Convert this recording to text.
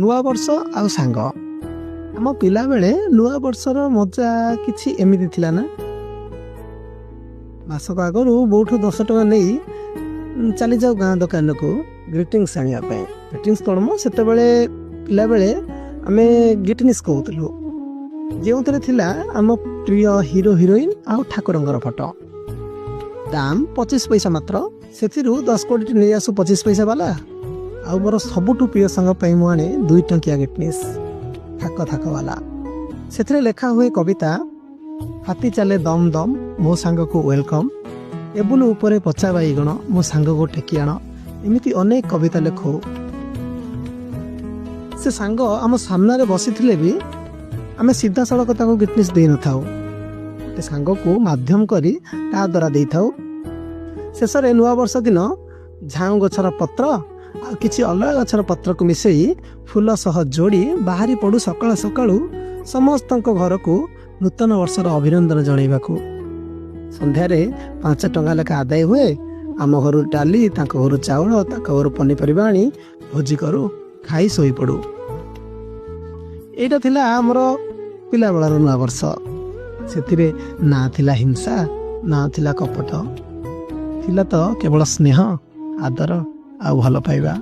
ନୂଆବର୍ଷ ଆଉ ସାଙ୍ଗ। ଆମ ପିଲାବେଳେ ନୂଆବର୍ଷର ମଜା କିଛି ଏମିତି ଥିଲା ନା, ମାସକ ଆଗରୁ ବୋଉଠୁ 10 ଟଙ୍କା ନେଇ ଚାଲିଯାଉ ଗାଁ ଦୋକାନକୁ ଗ୍ରିଟିଂସ୍ ଆଣିବା ପାଇଁ। ଗ୍ରିଟିଂସ୍ କ'ଣ ମ, ସେତେବେଳେ ପିଲାବେଳେ ଆମେ ଗିଟନିସ୍ କହୁଥିଲୁ, ଯେଉଁଥିରେ ଥିଲା ଆମ ପ୍ରିୟ ହିରୋ, ହିରୋଇନ୍ ଆଉ ଠାକୁରଙ୍କର ଫଟୋ। ଦାମ 25 ପଇସା ମାତ୍ର। ସେଥିରୁ 10 20ଟି ନେଇ ଆସୁ 25 ପଇସା ବାଲା। ଆଉ ମୋର ସବୁଠୁ ପ୍ରିୟ ସାଙ୍ଗ ପାଇଁ ମୁଁ ଆଣେ 2 ଟଙ୍କିଆ ଗିଟନିସ୍, ଥାକ ଥାକ ବାଲା। ସେଥିରେ ଲେଖା ହୁଏ କବିତା, ହାତୀ ଚାଲେ ଦମ ଦମ, ମୋ ସାଙ୍ଗକୁ welcome, table ଉପରେ ପଚା ବାଇଗଣ, ମୋ ସାଙ୍ଗକୁ ଟେକି ଆଣ। ଏମିତି ଅନେକ କବିତା ଲେଖୁ। ସେ ସାଙ୍ଗ ଆମ ସାମ୍ନାରେ ବସିଥିଲେ ବି ଆମେ ସିଧାସଳଖ ତାକୁ ଗିଟନିସ୍ ଦେଇନଥାଉ। ଗୋଟେ ସାଙ୍ଗକୁ ମାଧ୍ୟମ କରି ତା ଦ୍ୱାରା ଦେଇଥାଉ। ଶେଷରେ ନୂଆବର୍ଷ ଦିନ ଝାଉଁ ଗଛର ପତ୍ର ଆଉ କିଛି ଅଲଗା ଗଛର ପତ୍ରକୁ ମିଶେଇ ଫୁଲ ସହ ଯୋଡ଼ି ବାହାରି ପଡ଼ୁ ସକାଳୁ ସକାଳୁ ସମସ୍ତଙ୍କ ଘରକୁ ନୂତନ ବର୍ଷର ଅଭିନନ୍ଦନ ଜଣାଇବାକୁ। ସନ୍ଧ୍ୟାରେ 5 ଟଙ୍କା ଲେଖା ଆଦାୟ ହୁଏ। ଆମ ଘରୁ ଡାଲି, ତାଙ୍କ ଘରୁ ଚାଉଳ, ତାଙ୍କ ଘରୁ ପନିପରିବା ଆଣି ଭୋଜି କରୁ, ଖାଇ ଶୋଇପଡ଼ୁ। ଏଇଟା ଥିଲା ଆମର ପିଲାବେଳର ନୂଆବର୍ଷ। ସେଥିରେ ନା ଥିଲା ହିଂସା, ନା ଥିଲା କପଟ, ଥିଲା ତ କେବଳ ସ୍ନେହ, ଆଦର ଆଉ ଭଲ ପାଇବା।